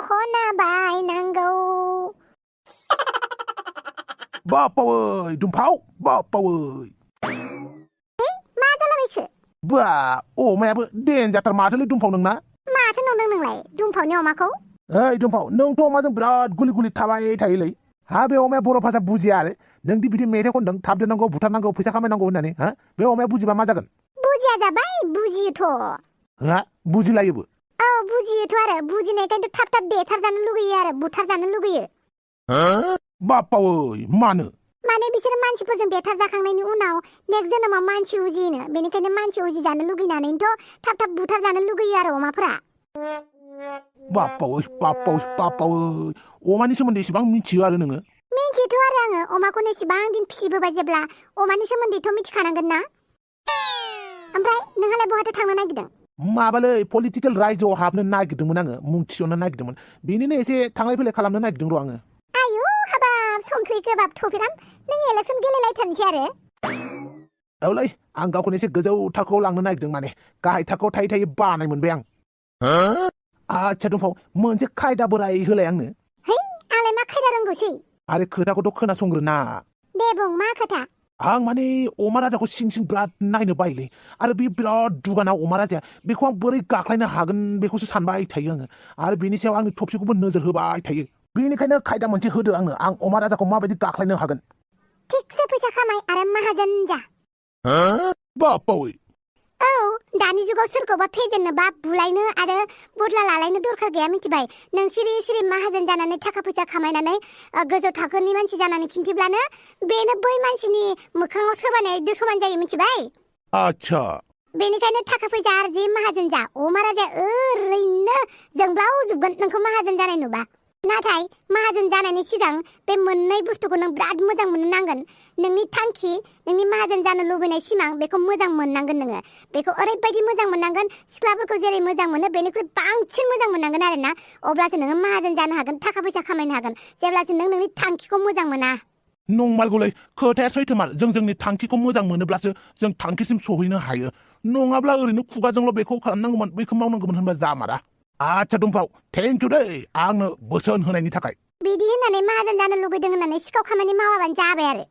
दख'ना बायनांगौ बापावै दुमफाव बापावै मा जालाबायखो बा अमायाबो देनजारथार माथोलै दुमफाव नोंना माथो नंदों नोंलाय दुमफावनि अमाखौ ओइ दुमफाव नोंथ' अमाजों बिराद गुलि गुलि थाबाय थायोलै हा बे अमाया बर' भाषा बुजिया आरो नोंदि बिदि मेथाइ खनदों थाब दोननांगौ बुथारनांगौ फैसा खामायनांगौ होननानै हा बे अमाया बुजिबा मा जागोन बुजिया जाबाय बुजियोथ' हा बुजिलायोबो औ बुजियोथ' आरो बुजिनायखायनोथ' थाब थाब देथारजानो लुगैयो आरो बुथारजानो लुगैयो बापावै मानो माने बिसोरो मानसिफोरजों देथार जाखांनायनि उनाव नेक्स्ट जोनोमाव मानसि उजियोनो बेनिखायनो मानसि उजिजानो लुगैनानैनोथ' थाब थाब बुथारजानो लुगैयो आरो अमाफोरा बापावै बापावै बापावै अमानि सोमोन्दै एसेबां मिथियो आरो नोङो मिथियोथ' आरो आङो अमाखौनो एसेबां दिन फिसिबोबाय जेब्ला अमानि सोमोन्दैथ' मिथिखानांगोन ना ओमफ्राय नोंहालाय बहाथो थांनो नागिरदों माबालै पलिटिकेल रायजोआव हाबनो नागिरदोंमोन आङो मुं थिसननो नागिरदोंमोन बेनिनो एसे थांलाय फैलाय खालामनो नागिरदों र' आङो आयु हाबाब संख्रि गोबाब थफिराम नों इलेक्सन गेलेलायथारनोसै आरो औलै आं गावखौनो एसे गोजौ थाखोआव लांनो नागिरदों माने गाहाय थाखोआव थायै थायै बानाय मोनबाय आं आच्छा दुमफाव मोनसे खायदा बोराय होलाय आंनो है आंलाय मा खायदा रोंगौसै आरे खोथाखौथ' खोनासंग्रोना दे बुं मा खोथा आं माने अमा राजाखौ सिं सिं बिराद नायनो बायोलै आरो बे बिराद दुगाना अमा राजाया बेखौ आं बोरै गाख्लायनो हागोन बेखौसो सानबाय थायो आङो आरो बेनि सायाव आंनि थफिखौबो नोजोर होबाय थायो बेनिखायनो खायदा मोनसे होदो आंनो आं अमा राजाखौ माबायदि गाख्लायनो हागोन थिगसे फैसा खामाय आरो माहाजोन जा बापावै औ दानि जुगाव सोरखौबा फेजेननोबा बुलायनो आरो बदला लालायनो दरखार गैया मिथिबाय नों सिरि सिरि माहाजोन जानानै थाखा फैसा खामायनानै गोजौ थाखोनि मानसि जानानै खिन्थिब्लानो बेनो बै मानसिनि मोखाङाव सोबानाय समान जायो मिथिबाय आच्छा बेनिखायनो थाखा फैसा आरजि माहाजोन जा अमा राजाया ओरैनो जोंब्लावजोबगोन नोंखौ माहाजोन जानाय नुबा नाथाय माहाजोन जानायनि सिगां बे मोननै बुस्थुखौ नों बिराद मोजां मोननो नांगोन नोंनि थांखि नोंनि माहाजोन जानो लुबैनाय सिमां बेखौ मोजां मोननांगोन नोङो बेखौ ओरैबायदि मोजां मोननांगोन सिख्लाफोरखौ जेरै मोजां मोनो बेनिख्रुइ बांसिन मोजां मोननांगोन आरो ना अब्लासो नोङो माहाजोन जानो हागोन थाखा फैसा खामायनो हागोन जेब्लासो नों नोंनि थांखिखौ मोजां मोना नंमारगौलै खोथाया सैथोमार जों जोंनि थांखिखौ मोजां मोनोब्लासो जों थांखिसिम सहैनो हायो नङाब्ला ओरैनो खुगाजोंल' बेखौ खालामनांगौमोन बेखौ मावनांगौमोन होनबा जामारा आच्छा दुमफाव थेंक इउ दै आंनो बोसोन होनायनि थाखाय बिदि होननानै माहाजोन जानो लुबैदों होननानै सिखाव खामानि मावाबानो जाबाय आरो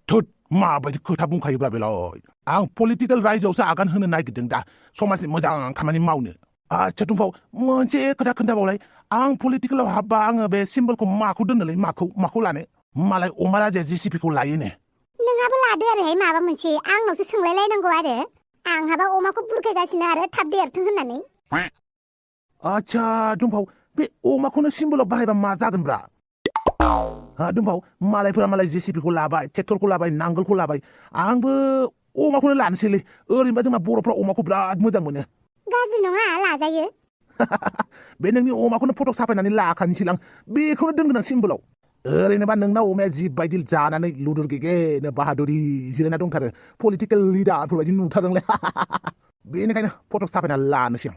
थोद माबायदि खोथा बुंखायोब्ला बेलाय आं पलिटिकेल रायजोआवसो आगान होनो नागिरदों दा समाजनि मोजां खामानि मावनो आच्छा दुमफाव मोनसे खोथा खोन्थाबावलाय आं पलिटिकेलाव हाबबा आङो बे सिम्बलखौ माखौ दोननोलै माखौ लानो मालाय अमा राजाया जिसिपिखौ लायोनो नोंहाबो लादो आरोहाय माबा मोनसे आंनावसो सोंलायलायनांगौ आरो आंहाबा अमाखौ बुरखायगासिनो आरो थाब देरथों होननानै आच्छा दुमफाव बे अमाखौनो सिम्बलाव बाहायबा मा जागोनब्रा दुमफाव मालायफोरा मालाय जेसिपिखौ लाबाय ट्रेक्टरखौ लाबाय नांगोलखौ लाबाय आंबो अमाखौनो लानोसैलै ओरैनोबा जोंना बर'फ्रा अमाखौ बिराद मोजां मोनो गाज्रि नङा लाजायो बे नोंनि अमाखौनो फट' साफायनानै लाखानोसैलां बेखौनो दोनगोन आं सिम्बलाव ओरैनोबा नोंना अमाया जिबायदि जानानै लुदुर गेगेनो बाहादुरि जिरायना दंथारो पलिटिकेल लिडारफोर बायदि नुथारदोंलै बेनिखायनो फट' साफायना लानोसै आं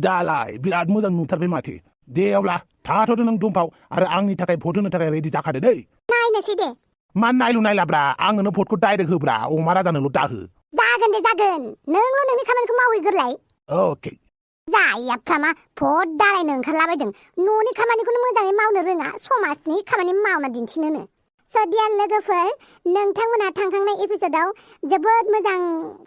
दालाय बिराद मोजां नुथारबाय माथो दे अब्ला थाथ'दो नों दुमफाव आरो आंनि थाखाय भट होनो थाखाय रेडि जाखादो दै नायनोसै दे मा नायलु नायलाब्रा आंनो भटखौ डाइरेक्ट होब्रा अमा राजानोल' दाहो जागोन दे जागोन नोंल' नोंनि खामानिखौ मावहैग्रोलाय अके जायाफ्रामा भट दालायनो ओंखारलाबायदों न'नि खामानिखौनो मोजाङै मावनो रोङा समाजनि खामानि मावना दिन्थिनोनो सदिया लोगोफोर नोंथांमोना थांखांनाय एपिसोडाव जोबोद मोजां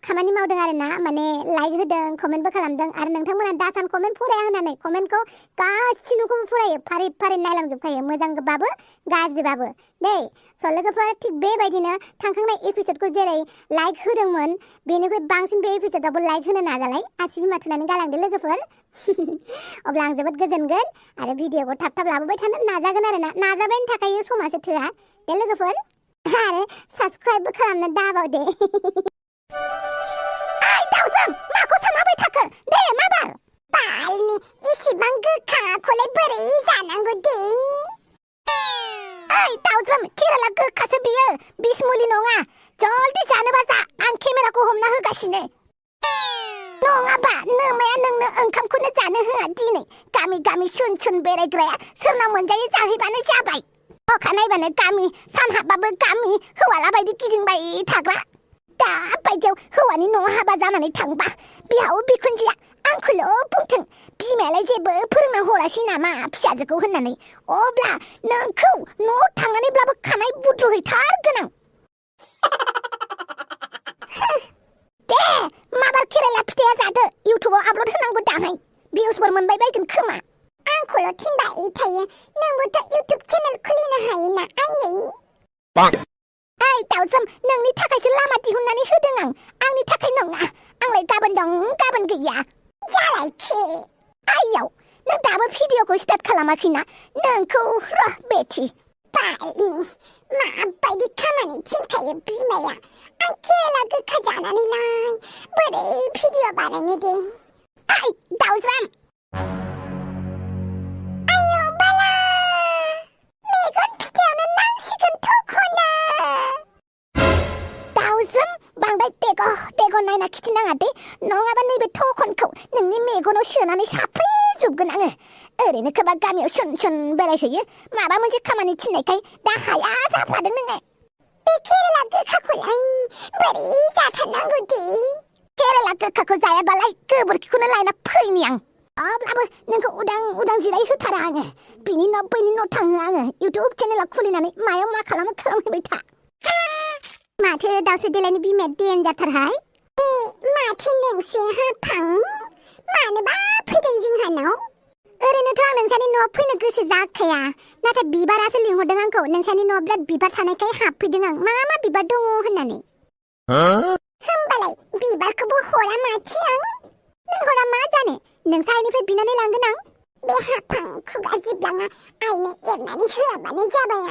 खामानि मावदों आरो ना माने लाइक होदों कमेन्टबो खालामदों आरो नोंथांमोना दासान कमेन्ट फराया होननानै कमेन्टखौ गासिनोखौबो फरायो फारि फारि नायलांजोबखायो मोजांबाबो गाज्रिबाबो दे स' लोगोफोर थिग बेबायदिनो थांखांनाय एपिसोडखौ जेरै लाइक होदोंमोन बेनिख्रुइ बांसिन बे एपिसोडावबो लाइक होनो नाजालाय आसि बिमा थुनानै गालांदो लोगोफोर अब्ला आं जोबोद गोजोनगोन आरो भिडिअखौ थाब थाब लाबोबाय थानो नाजागोन आरो ना नाजाबायनि थाखाय समासो थोआ दे लोगोफोर आरो साबस्क्राइबबो खालामनो दाबाव दे ओइ दाउजों माखौ सानाबाय थाखो दे माबार बालनि इसेबां गोखाखौलाय बोरै जानांगौ दे ओइ दाउजों केरेला गोखासो बियो बिस मुलि नङा जल्दि जानोबा जा आं केमेराखौ हमना होगासिनो नङाबा नोमाया नोंनो ओंखामखौनो जानो होआ दिनै गामि गामि सुन सुन बेरायग्राया सोरनाव मोनजायो जाहैबानो जाबाय अखा नायबानो गामि सान हाबबाबो गामि हौवाला बायदि गिदिंबाय थाग्रा दा बायदियाव हौवानि न'आव हाबा जानानै थांबा बिहाव बिखुनजोआ आंखौल' बुंथों बिमायालाय जेबो फोरोंना हरासै नामा फिसाजोखौ होननानै अब्ला नोंखौ न'आव थांनानैब्लाबो खानाय बुद्रुहैथारगोन आं दे माबार केरेला फिथाइया जादो इउटुबाव आपल'ड होनांगौ दाहाय भिउसफोर मोनबाय बायगोन खोमा आंखौल' थिनबाय थायो नोंबोथ' इउटुब चेनेल खुलिनो हायोना आइयै ओइ दाउजोम नोंनि थाखायसो लामा दिहुननानै होदों आंनि थाखाय नङा आंलाय गाबोन दं गाबोन गैया जालायखि आइयाव नों दाबो भिडिअखौ स्टार्ट खालामाखैना नोंखौ र' बेथि बालनि माबायदि खामानि थिनखायो बिमाया आं केरेला गोखा जानानैलाय बोरै भिडिअ बानायनो दे ओइ दाउज्राम आयौ बाला मेगन फिथायावनो नांसिगोन थख'नो दाउज्राम बांद्राय देग' नायना खिथिनाङा दे नङाबा नैबे थखनखौ नोंनि मेगनाव सोनानै साफ्रेजोबगोन आङो ओरैनो खोबा गामियाव सुन बेरायहैयो माबा मोनसे खामानि थिननायखाय दा हाया जाफ्लादों नोङो बे केरेला गोखाखौलाय बोरै जाथारनांगौ दे केरेला गोखाखौ जायाबालाय गोबोरखिखौनो लायना फैनि आं अब्लाबो नोंखौ उदां जिराय होथारा आङो बिनि न' बैनि न' थाङो आङो इउटुब चेनेलाव खुलिनानै मायाव मा खालामहैबाय था माथो दाउसो देलायनि बिमाया देन जाथारहाय माथो नोंसो हाफां मानोबा फैदों जोंहानाव ओरैनोथ' आं नोंसानि न'आव फैनो गोसो जाखाया नाथाय बिबारासो लिंहरदों आंखौ नोंसानि न'आव बिराद बिबार थानायखाय हाबफैदों आं मा बिबार दङ होननानै होमबालाय बिबारखौबो हरा माथो आं नों हरा मा जानो नोंसानिफ्राय बिनानै लांगोन आं बे हाफां खुगा जिबलाङा आइनो एरनानै होआबानो जाबाय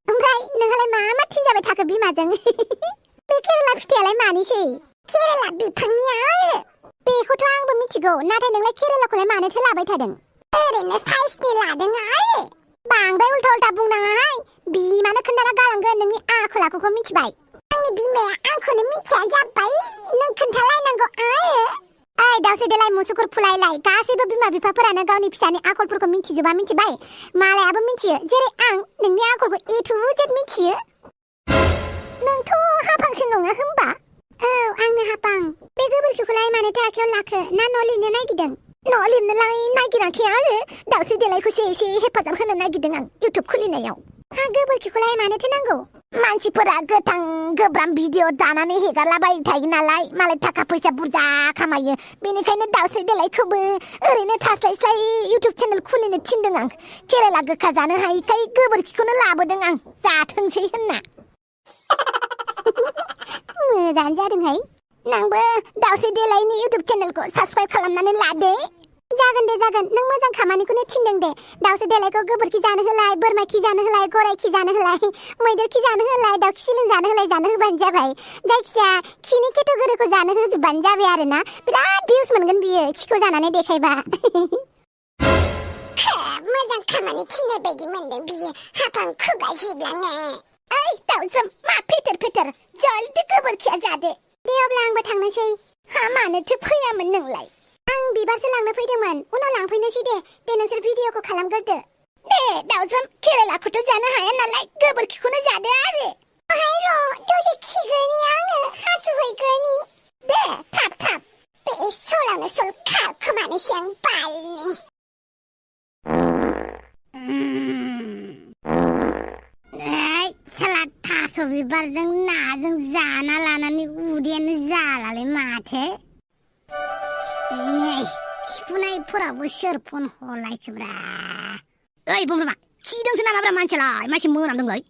ओमफ्राय नोंहालाय मा थिनजाबाय थाखो बिमाजों बे केरेला फिथाइयालाय मानिसै केरेला बिफांनि आरो बेखौथ' आंबो मिथिगौ नाथाय नोंलाय केरेलाखौलाय मानोथो लाबाय थादों ओरैनो साइजनि लादों आरो बांद्राय उल्था बुंनाङाहाय बिमानो खोन्थाना गालांगोन नोंनि आखल आखुखौ मिथिबाय आंनि बिमाया आंखौनो मिथिया जाबाय नों खोन्थालायनांगौ आरो ओइ दाउसे देलाय मुसुखुर फुलायलाय गासैबो बिमा बिफाफोरानो गावनि फिसानि आखलफोरखौ मिथिजोबा मिथिबाय मालायाबो मिथियो जेरै आं नोंनि आखलखौ ए टु जेड मिथियो नोंथ' हाफांसो नङा होमबा औ आंनो हाफां बे गोबोरखिखौलाय मानोथो आखायाव लाखो ना न' लिरनो नागिरदों न' लिरनोलाय नागिराखै आरो दाउसे देलायखौसो एसे हेफाजाब होनो नागिरदों आं इउटुब खुलिनायाव हा गोबोरखिखौलाय मानोथो नांगौ मानसिफोरा गोथां गोब्राम भिडिअ दानानै हेगारलाबाय थायो नालाय मालाय थाखा फैसा बुरजा खामायो बेनिखायनो दाउसे देलायखौबो ओरैनो थास्लायस्लाय इउटुब चेनेल खुलिनो थिनदों आं केरेला गोखा जानो हायिखाय गोबोरखिखौनो लाबोदों आं जाथोंसै होनना मोजां जादोंहाय नोंबो दाउसे देलायनि इउटुब चेनेलखौ साबस्क्राइब खालामनानै लादे जागोन दे जागोन नों मोजां खामानिखौनो थिनदों दे दाउसे देलायखौ गोबोरखि जानो होलाय बोरमा खि जानो होलाय गराय खि जानो होलाय मैदेर खि जानो होलाय दाउ खि सिलिं जानो होलाय जानो होबानो जाबाय जायखिजाया खिनि केटेगरिखौ जानो होजोबबानो जाबाय आरोना बिराद भिउस मोनगोन बियो खिखौ जानानै देखायबा मोजां खामानि थिननाय बायदि मोनदों बियो हाफां खुगा जिबलाङा ओइ दाउजोम मा फेथेर जल्दी गोबोरखिया जादे दे अब्ला आंबो थांनोसै हा मानोथो फैयामोन नोंलाय आं बिबारसो लांनो फैदोंमोन उनाव लांफैनोसै दे नोंसोर भिडिअखौ खालामग्रोदो दे दाउजोम केरेलाखौथ' जानो हाया नालाय गोबोरखिखौनो जादो आरो हाय र' दसे खिग्रोनि आङो हासुहैग्रोनि दे थाब बे सलावनो सल खारखोमानोसै आं बालनि साला थास' बिबारजों नाजों जाना लानानै उदैयानो जालालै माथो खिफुनायफोराबो सोर फन हरलायखोब्रा ओइ बुंब्रा खिदोंसो नामाब्रा मानसियालाय मासे मोनामदोंलाय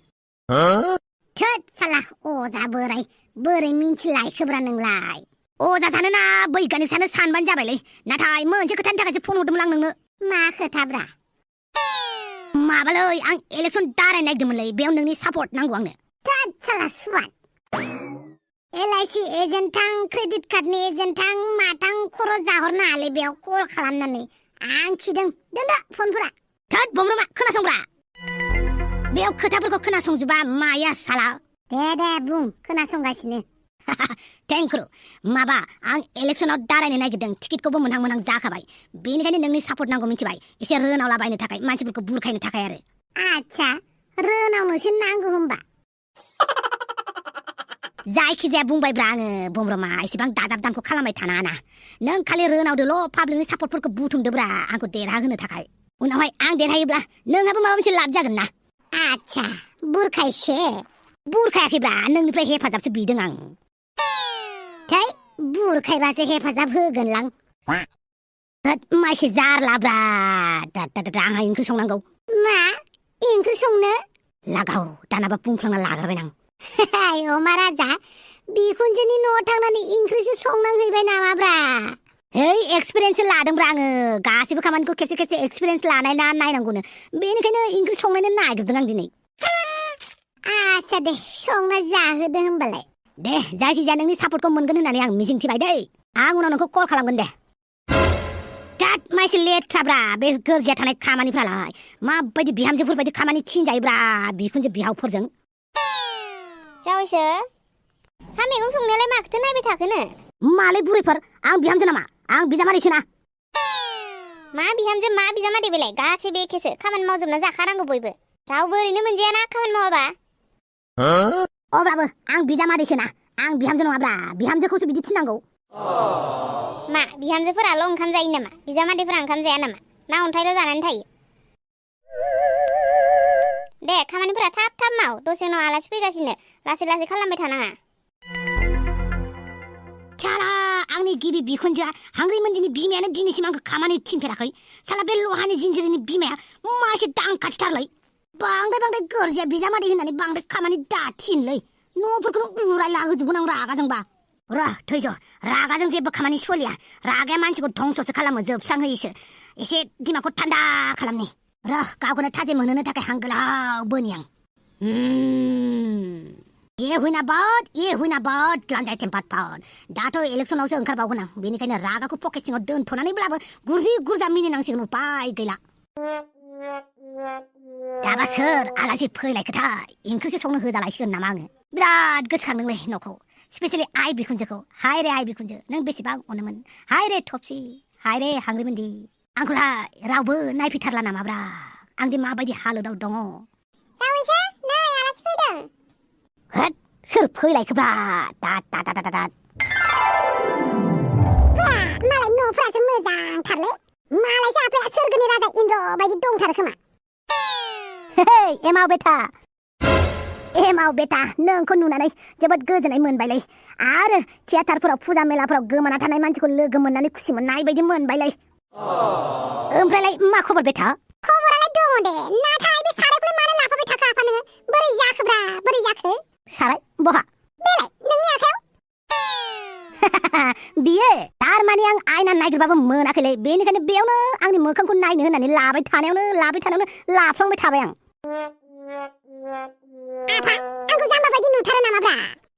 थोद साला अजा बोराय बोरै मिन्थिलायखोब्रा नोंलाय अजा सानो ना बैगानिक सानो सानबानो जाबायलै नाथाय मोनसे खोथानि थाखायसो फन हरदोंमोन आं नोंनो मा खोथाब्रा माबालै आं इलेक्सन दारायनो नागिरदोंमोनलै बेयाव नोंनि सापर्ट नांगौ आंनो थोद साला सुवाद LIC एजेन्ट थां क्रेडिट कार्डनि एजेन्ट थां माथां खर' जाहरनो हालै बेयाव कल खालामनानै आं खिदों दोनदो फनफोरा थोद बुंब्रा खोनासंब्रा बेयाव खोथाफोरखौ खोनासंजोबा माया साला दे बुं खोनासंगासिनो थेंक्यु माबा आं इलेक्सनाव दारायनो नागिरदों टिकेटखौबो मोनहां जाखाबाय बेनिखायनो नोंनि सापर्ट नांगौ मिथिबाय एसे रोनावलाबायनो थाखाय मानसिफोरखौ बुरखायनो थाखाय आरो आच्छा रोनावनोसो नांगौ होमबा जायखिजाया बुंबायब्रा आङो बमब्रमा एसेबां दाजाब दानखौ खालामबाय थानाङा ना नों खालि रोनावदोल' पाब्लिकनि सापर्टफोरखौ बुथुमदोब्रा आंखौ देरहाहोनो थाखाय उनावहाय आं देरहायोब्ला नोंहाबो माबा मोनसे लाब जागोन ना आच्छा बुरखायसे बुरखायाखैब्रा नोंनिफ्राय हेफाजाबसो बिदों आं थै बुरखायबासो हेफाजाब होगोनलां माइसि जारलाब्रा आंहा ओंख्रि संनांगौ मा ओंख्रि संनो लागाव दानाबा बुंफ्लांना लाग्राबाय आं अमा राजा बिखुनजोनि न'आव थांनानै ओंख्रिसो संनांहैबाय नामाब्रा है एक्सपिरियेन्स लादोंब्रा आङो गासैबो खामानिखौ खेबसे खेबसे एक्सपिरियेन्स लानाय ना नायनांगौनो बेनिखायनो ओंख्रि संनायनो नागिरदों आं दिनै आच्छा दे संना जाहोदो होमबालाय दे जायखिजाया नोंनि सापर्टखौ मोनगोन होननानै आं मिजिंथिबाय दै आं उनाव नोंखौ कल खालामगोन दे दाद माइसि लेथ्राब्रा बे गोरजिया थानाय खामानिफ्रालाय माबायदि बिहामजोफोरबायदि खामानि थिनजायोब्रा बिखुनजो बिहावफोरजों जावैसो हा मैगं संनायालाय माखोथो नायबाय थाखोनो मालाय बुरैफोर आं बिहामजो नामा आं बिजामादैसो ना मा बिहामजो मा बिजामादै बेलाय गासैबो एखेसो खामानि मावजोबना जाखानांगौ बयबो रावबो ओरैनो मोनजायाना खामानि मावाबा अब्लाबो आं बिजामादैसो ना आं बिहामजो नङाब्रा बिहामजोखौसो बिदि थिननांगौ मा बिहामजोफोराल' ओंखाम जायो नामा बिजामादैफोरा ओंखाम जाया नामा ना अन्थाइल' जानानै थायो दे खामानिफोरा थाब थाब माव दसे उनाव आलासि फैगासिनो लासै लासै खालामबाय थानाङा साला आंनि गिबि बिखुनजोआ हांग्रिमोनदिनि बिमायानो दिनैसिम आंखौ खामानि थिनफेराखै साला बे लहानि जिन्जिरिनि बिमाया मासे दांखाथिथारलै बांद्राय गोरजिया बिजामादै होननानै बांद्राय खामानि दाथिनलै न'फोरखौनो उरायला होजोबगोन आं रागाजोंबा र थैज रागाजों जेबो खामानि सलिया रागाया मानसिखौ धंससो खालामो जोबस्रांहोयोसो एसे दिमागखौ थान्दा खालामनि र गावखौनो थाजिम मोनहोनो थाखाय हां गोलाव बोनि आं ये हुइना बाद गान्जाय टेम्पार्ड पाउड दाथ' इलेक्सनावसो ओंखारबावगोन आं बेनिखायनो रागाखौ पकेट सिङाव दोनथ'नानैब्लाबो गुरजि गुरजा मिनिनांसिगोन उपाय गैला दाबा सोर आलासि फैलायखोथाय ओंख्रिसो संनो होजालायसिगोन नामा आङो बिराद गोसोखांदोंलै न'खौ स्पेसियेलि आइ बिखुनजोखौ हाय रे आइ बिखुनजो नों बेसेबां अनोमोन हाय रे थबसि हाय रे हांग्रिमोनदि आंखौलाय रावबो नायफैथारला नामाब्रा आंदि माबायदि हालोदाव दङ जावैसो नै आलासि फैदों होद सोर फैलायखोब्रा दाद मालाय न'फोरासो मोजांथारलै मालायसो आफाया सोरगोनि राजा इन्द्र बायदि दंथारो खोमा हे एमाव बेटा नोंखौ नुनानै जोबोद गोजोननाय मोनबायलै आरो थियेटारफोराव फुजा मेलाफोराव गोमाना थानाय मानसिखौ लोगो मोननानै खुसि मोननाय बायदि मोनबायलै ओमफ्रायलाय मा खबर बेटा खबरालाय दङ दे नाथाय बे सारायखौलाय मानो लाफाबाय थाखो आफा नोङो बोरै जाखोब्रा बोरै जाखो साराय बहा बेलाय नोंनि आखायाव बियो थारमाने आं आयना नागिरबाबो मोनाखैलै बेनिखायनो बेयावनो आंनि मोखांखौ नायनो होननानै लाबाय थानायावनो लाफ्लांबाय थाबाय आं आफा आंखौ जाम्बा बायदि नुथारो नामाब्रा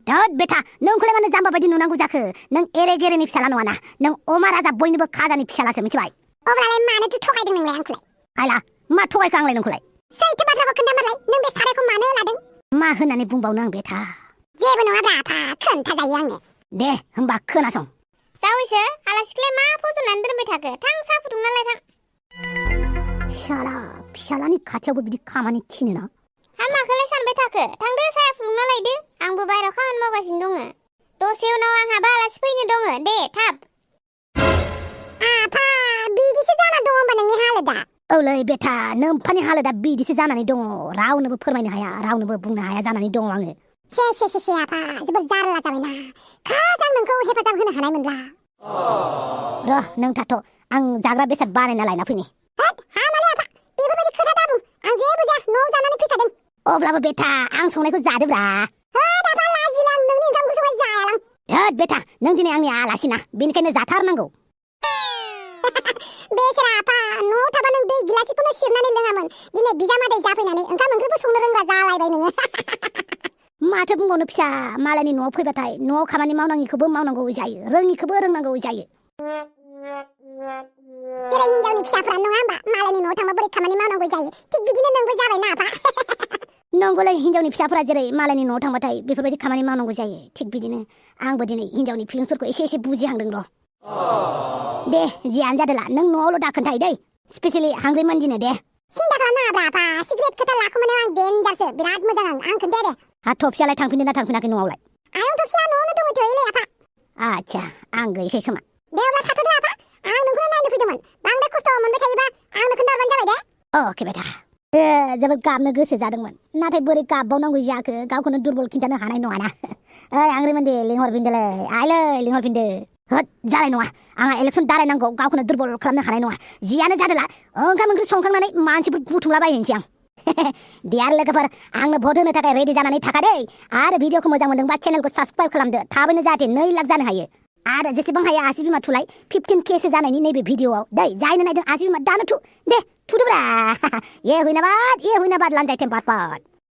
धोद बेटा नोंखौलाय मानो जाम्बा बायदि नुनांगौ जाखो नों एरे गेरेनि फिसाला नङाना नों अमा राजा बयनिबो खाजानि फिसालासो मिथिबाय अब्लालाय मानोथो थगायदों नोंलाय आंखौलाय आयला मा थगायखो आंलाय नोंखौलाय सैथो बाथ्राखौ खोन्थामारलाय नों बे सारायखौ मानो लादों मा होननानै बुंबावनो आं बेटा जेबो नङाब्रा आफा खोन्थाजायो आंनो दे होमबा खोनासं जावैसो आलासिखौलाय मा फज'नानै दोनबाय थाखो थां साहा फुदुंनालाय थां शाला फिसालानि खाथियावबो बिदि खामानि थिनो ना हा माखौलाय सानबाय थाखो थांदो साहा फुदुंना लायदो आंबो बाहेरायाव खामानि मावगासिनो दङ दसे उनाव आंहाबो आलासि फैनो दङ दे थाब आफा बिदिसो जाना दङ होमबा नोंनि हालोदा औलै बेटा नोम्फानि हालोदा बिदिसो जानानै दङ रावनोबो फोरमायनो हाया रावनोबो बुंनो हाया जानानै दङ आङो से आफा जोबोद जारला जाबायना खाजां नोंखौ हेफाजाब होनो हानाय मोनब्ला र नों थाथ' आं जाग्रा बेसाद बानायना लायना फैनि हामालै आफा बेफोरबायदि खोथा दाबुं आं जेबो जाया न'आव जानानै फैखादों अब्लाबो बेटा आं संनायखौ जादोब्रा आफा लाजिलां नोंनि ओंखामखौ संनाय जायालां धोद बेटा नों दिनै आंनि आलासिना बेनिखायनो जाथारनांगौ बेसेरा आफा न'आव थाबा नों दै गिलासखौनो सिरनानै लोङामोन दिनै बिजामादै जाफैनानै ओंखाम ओंख्रिबो संनो रोंग्रा जालायबाय नोङो माथो बुंबावनो फिसा मालायनि न'आव फैबाथाय न'आव खामानि मावनाङिखौबो मावनांगौ जायो रोङिखौबो रोंनांगौ जायो जेरै हिनजावनि फिसाफ्रा नङा होमबा मालायनि न'आव थांबा बोरै खामानि मावनांगौ जायो थिग बिदिनो नोंबो जाबायना आफा नंगौलै हिनजावनि फिसाफोरा जेरै मालायनि न'आव थांबाथाय बेफोरबायदि खामानि मावनांगौ जायो थिग बिदिनो आंबो दिनै हिनजावनि फिलिंसफोरखौ एसे बुजिहांदों र' दे जियानो जादोला नों न'आवल' दाखोन्थाय दै स्पेसियेलि हांग्रिमोनदिनो दे सिन्था खालामनाङाब्रा आफा सिगारेट खोथा लाखुमानायाव आं देनजारसो बिराद मोजां आं खोन्थाया दे हा थफियालाय थांफिनदों ना थांफिनाखै न'आवलाय आयंथ' फिसा न'आवनो दंथ'योलै आफा आच्छा आं गैयैखाय खोमा दे अब्ला थाथ'दो आफा आं नोंखौनो नायनो फैदोंमोन बांद्राय खस्थ' मोनबाय थायोबा आंनो खोन्थाहरबानो जाबाय दे अके बेटा जोबोद गाबनो गोसो जादोंमोन नाथाय बोरै गाबबावनांगौ जाखो गावखौनो दुरबल खिन्थानो हानाय नङाना ओइ आंग्रिमोनदे लिंहरफिनदोलै आइलै लिंहरफिनदो होद जानाय नङा आंहा इलेक्सन दारायनांगौ गावखौनो दुरबल खालामनो हानाय नङा जियानो जादोला ओंखाम ओंख्रि संखांनानै मानसिफोर बुथुमलाबायहैनोसै आं दे आरो लोगोफोर आंनो भट होनो थाखाय रेडि जानानै थाखा दै आरो भिडिअखौ मोजां मोनदोंबा चेनेलखौ साबस्क्राइब खालामदो थाबैनो जाहाथे 2 लाख जानो हायो आरो जेसेबां हायो आसि बिमा थुलाय 15K सो जानायनि नैबे भिडिअआव दै जायनो नायदों आसि बिमा दानो थु दे थुदोब्रा ये हुइनाबाद लानजाय टेम्पार पाट